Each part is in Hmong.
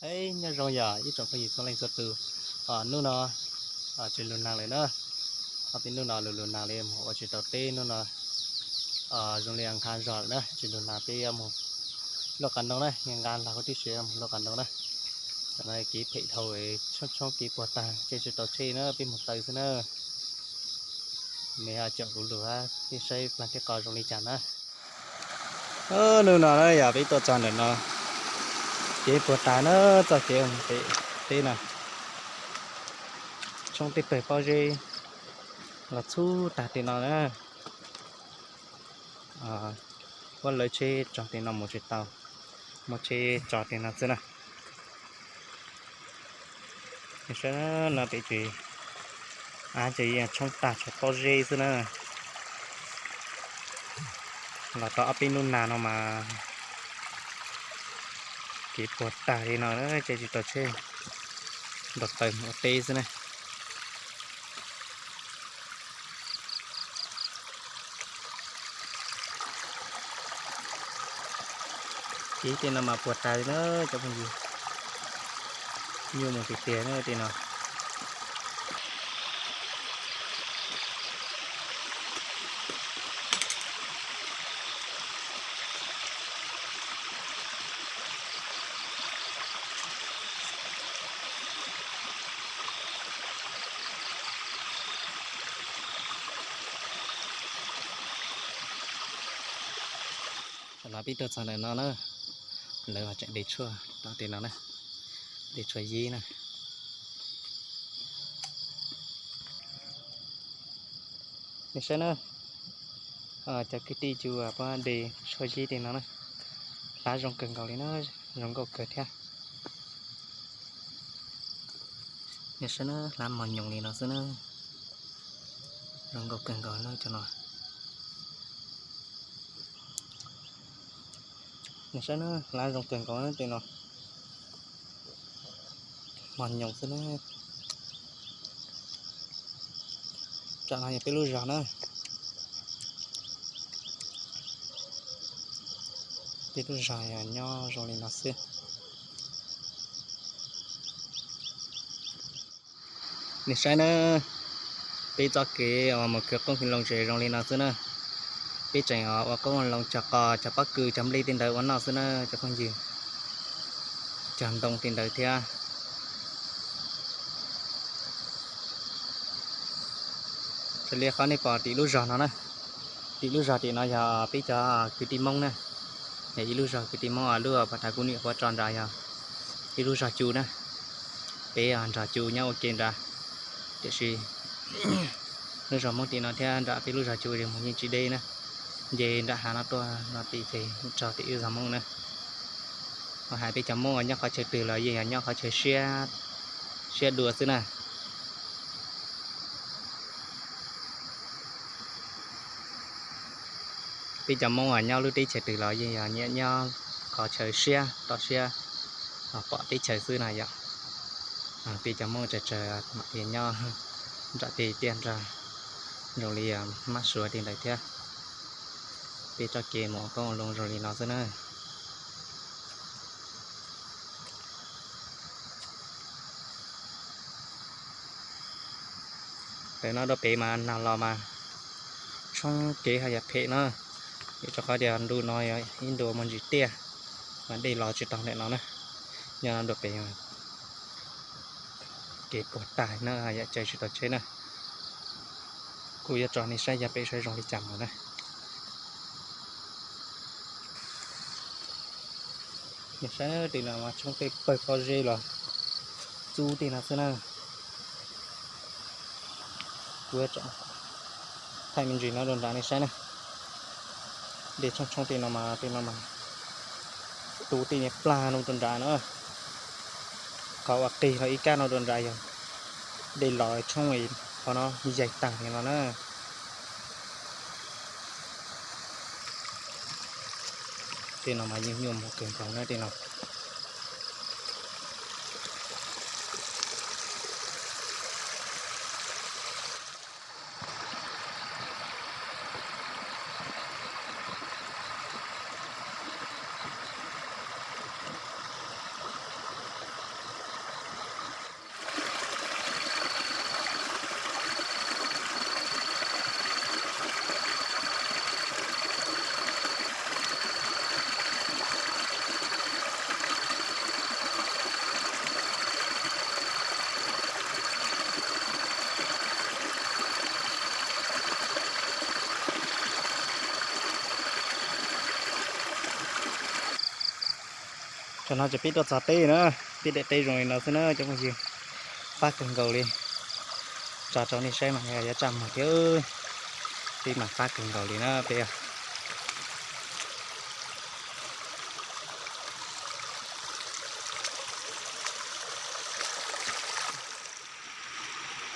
Eb, nyob zoo yog ib tsoom phooj ywg txhua leej txhua tus. Hnub no tsis lug nag lawm na. Ob peb hnub no lug lug nag li mus ua tsis tau teb, hnub no zoo li nqha zog lawm na, tsis lug nag, peb yuav mus luaj qab ntoo na, nqa lag huv tib si mus luaj qab ntoo na. Tam no kev phem dhau, tshoob tshoob kev puag tag, caij tsis tau tsheb na, peb mus taw xwb na. Nws caum kuv lug, peb saib plaag teb qos zoo li cas na. Hnub no na yog peb tuaj txog ntawm no, kev puag tag na, txoj kev pem teb na, tshoob tej pawg pob zeb los txhub tag tej no na. Puab lawv tsheb tso tej no mus tsis tau, muaj tsheb tso tej no xwb na. Saib no pem tsis, av ces tshoob tag tshuav pob zeb xwb na. Los tau ob peb hnub nag no mas kev puag tag li no, caij tsis tau tsheb, nrog taw mus ua teb xwb na. Kev tej no mas puag tag li na cov phooj ywg, nyuaj mus tiag tiag na tej no. Tam no peb tuaj txog ntawm no na, lawv tseem de tshuaj rau tej no na, de tshuaj yib na. Nej saib na, cov kwv tij cus puab de tshuaj yib tej no na, hlav zoo kawg nkaus li na, zoo nkauj kawg thiab. Nej saib na, hlav mos nyoos li no xwb na, zoo nkauj kawg nkaus na cov no. Nej saib na, hlav zoo kawg nkaus tej no, mos nyoos xwb na. Tsam no yog peb lub zog na, peb lub zog yog nyob zoo li no xwb. Nej saib na, peb txoj kev uas mus khwv qoob khwv loo ces zoo li no xwb na. Peb tseem ua qoob loo cog qos, cog pob kws, cog nplej tej ntawd ua noj xwb na cov phooj ywg, cog ntoo tej ntawd thiab. Raws li qhov nej pom tim lub zog no na, tim lub zog tim no yog peb cov kwv tij Hmoob na, yog ib lub zog kwv tij Hmoob, lub pas thav kuv niam qhuav tso nrad yog ib lub zog cu na. Peb nrog cu nyob ua ke nrad, tiam sis lub zog Hmoob tim no thiab nram peb lub zog cu mus yeej tsis deb na. Nce nram hav no tuaj no tim ces txog tim lub zog Hmoob na. Hais peb cov Hmoob nyob qhov chaw twg los yeej yog nyob qhov chaw siab, siab dua xwb na. Peb cov Hmoob nyob lub teb chaws twg los yeej yog nyiam nyob qhov chaw siab toj siab, pom teb chaws xwb na yom. Peb cov Hmoob tsawg tsawg mam li nyob nram tej tiaj nrag zoo li Mab Suav tej ntawd thiab. Peb txoj kev mus ua qoob ua loo zoo li no xwb na. Ntawm no dua pem mas nag los mas tshoob kev ho yam phem no, vim rau qhov tias ntu no yog ib ntu muaj ntsis tiaj, mas dej los tsis tau ntawm no na. Nyob no dua pem kev puag tag na, yam caij tsis tau tsheb na. Kuv yuav tso nej saib yav pem saib zoo li cas mus na. Nej saib tej no mas tshoob tej pawg pob zeb los txub tej no xwb na. Kuv yuav tso thaij me ntsis no rau nrad nej saib na. Dej tshoob tshoob tej no mas tej no mas tu tej niag plag no rau nrad na. Qhov uas qig los ib kab no rau nrad yog dej los tshoob qhov no yaig tag li no na. Tej no mas yeej nyuaj mus kawg nkaus na tej no. Tam no ces peb tuaj txog teb na, peb daim teb zoo li no xwb na cov phooj ywg, fab kawg nkaus li. Tso rau nej saib mas yuav tsaj muag thiab, peb mas fab kawg nkaus li na peb.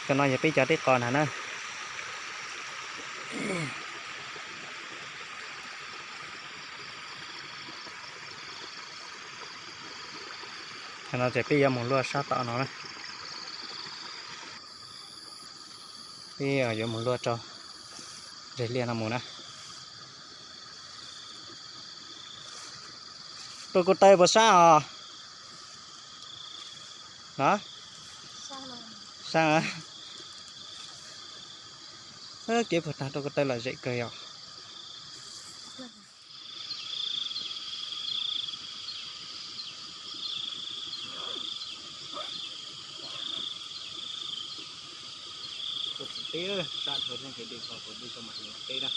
Cov no yog peb cov teb qos ntag na. Cov no ces peb yuav mus luaj sab tom no na. Peb yuav mus luaj rau zes liaj no mus na. Tuaj kuj taw puas sab os? Sab. Kev puag tag tuaj kuj taw lom zem kawg yom. Teb sab dhau lub kev dej ko, dej ko mas teb na.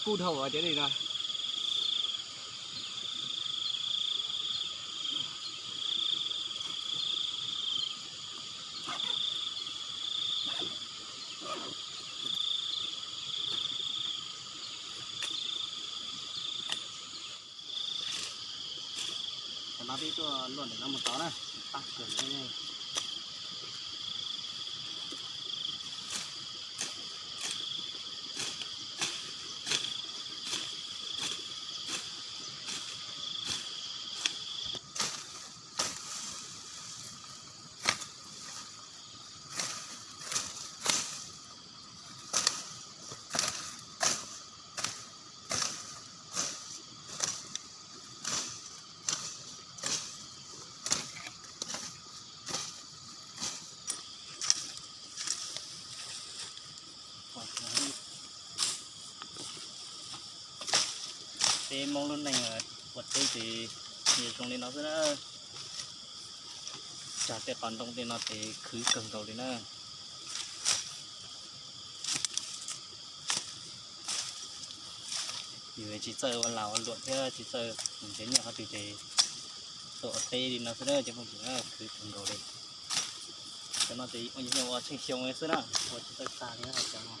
Kub dhau cov dej no. Tam no peb tuaj luaj ntawm no mus tod na, pab kawg. Peb Hmoob lub neej ua teb ces nyias zoo li no xwb na. Tsam tej qos ntoo tej no ces khwv kawg nkaus li na. Yus tsis txawj ua lag ua luam thiab tsis txawj nrhiav nyiaj qhov twg ces tuaj ua teb li no xwb na cov phooj ywg, khwv kawg nkaus li. Cov no ces ua nyuag ua tsheej xyoo li xwb na, ua tsis txawj tag li cov no.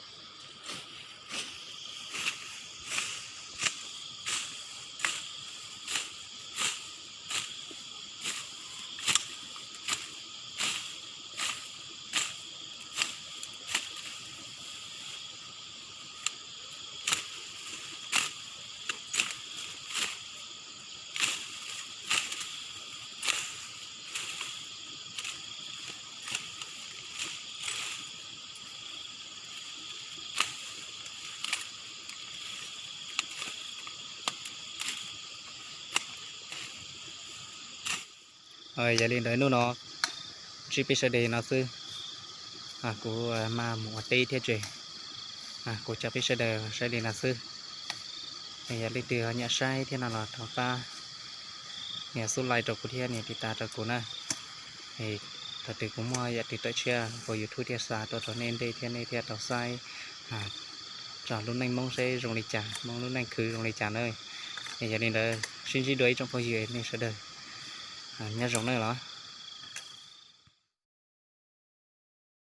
Yog li ntawd hnub no ntsib peb sawv daws no xwb, kuv maj mus ua teb thiab ces kuv coj peb sawv daws saib li no xwb. Yog leej twg ho nyiam saib thiab no los thov pab nias xub like rau kuv thiab nias tiv tas rau kuv na. Thaum twg kuv muaj yam twg tawm tshiab kuv YouTube thiaj xa tuaj rau nej ntej thiab nej thiaj tau saib txog lub neej Hmoob seb zoo li cas, Hmoob lub neej khwv zoo li cas na. Yog li ntawd sib ntsib dua ib tsoom phooj ywg nej sawv daws nyob zoo na los.